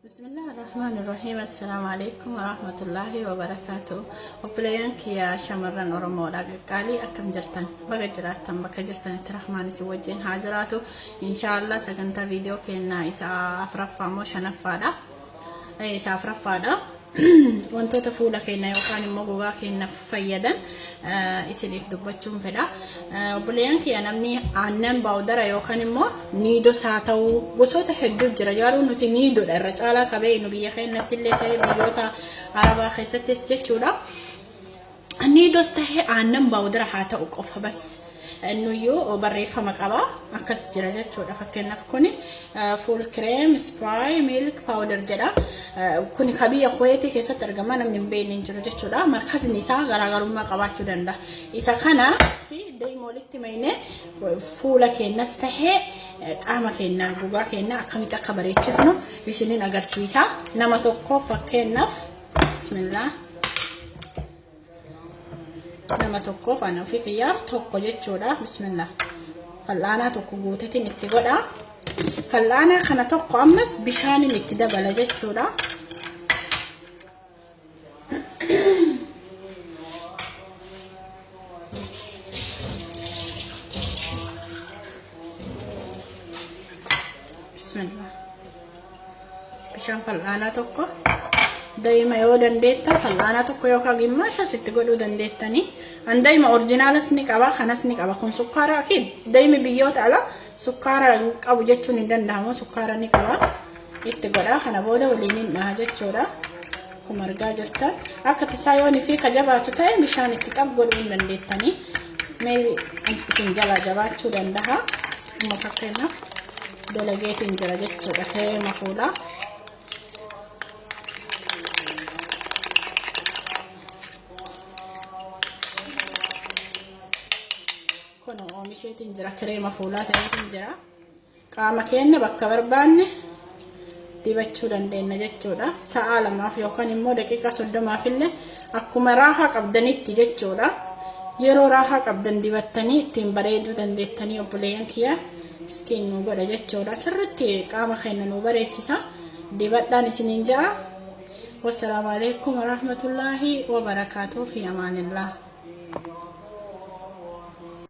Bismillah ar-Rahmaan ar-Rahiim. Assalaamu alaikum wa rahmatullahi wa barakaatuh. Obboleeyyan kiyya shamarran Oromoodha qaqqaalii, akkam jirtan? Baga jiraattan, bakka jirtanitti Rahmaan isin wajjin haa jiraatu. Inshaallah sagantaa viidiyoo keenna isa afuraffaa moo shanaffaadha? Isa afuraffaadha. Wantoota fuula keenya yookaan immoo gogaa keenya fayyadan isiniif dubbachuun fedha. Obboleeyyan kiyya, namni aannan baawdara yookaan immoo Niidos haa ta'u, gosoota hedduu jira. Garuu nuti Niidodha irra caalaa qabeenu biyya keenyatti illee ta'e biyyoota Arabaa keessattis jechuudha. Niidos ta'ee aannan baawdara haa ta'u qofa bas. Innuyyuu barreeffama qaba, akkas jira jechuudha. Fakkeenyaaf kuni full cream spray milk powder jedha. Kuni ka biyya Kuweetii keessatti argama, namni hin beekne hin jiru jechuudha. Markazni isaa garaagarummaa qabaachuu danda'a. Isa kana fi daa'ima walitti maynee fuula keenyas tahee qaama keenya, gogaa keenya akkamitti akka bareechifnu isinin agarsiisa. Nama tokko fakkeenyaaf, bismillah, nama tokkoof, ana ofii kiyyaaf tokko jechuudha. Bismillah, fal'aanaa tokko guutetin itti godha. Fal'aanaa kana tokko ammas bishaanin itti dabala jechuudha. Bismillah, bishaan fal'aanaa tokko, daa'ima yoo dandeettan fal'aanaa tokko yookaan gimmaashas itti godhuu dandeettanii. An daa'ima orjinaalas ni qaba, kanas ni qaba. Kun sukkaara akiin daa'imi biyyoota ala sukkaara hin qabu jechuun hin danda'amu, sukkaara ni qaba. Itti godha, kana booda waliin hin dhaha jechuudha. Akkuma argaa jirtan, akka tasaa yoonii fi ka jabaatu ta'e bishaan itti xab godhuu hin dandeettanii. Maybe isin jalaa jabaachuu danda'a. Amma fakkeenyaaf dalageetiin jira jechuudha kireema fuulaa. Kun oomisheetiin jira, kireema fuulaa ta'eetiin jira. Qaama keenya bakka barbaanne dibachuu dandeenya jechuudha. Sa'aa 2f yookaan immoo daqiiqaa 30f illee, akkuma raahaa qabdanitti jechuudha. Yeroo raahaa qabdan dibattanii ittiin bareeduu dandeettanii, obboleeyyan kiyya. Skin nu godha jechuudha. Sirriitti qaama keenya nu bareechisa. Dibadhaan isiniin ja'a. Wassalaamu alaikum warahmatullaahi wabarakaatuh, fi amaanillah.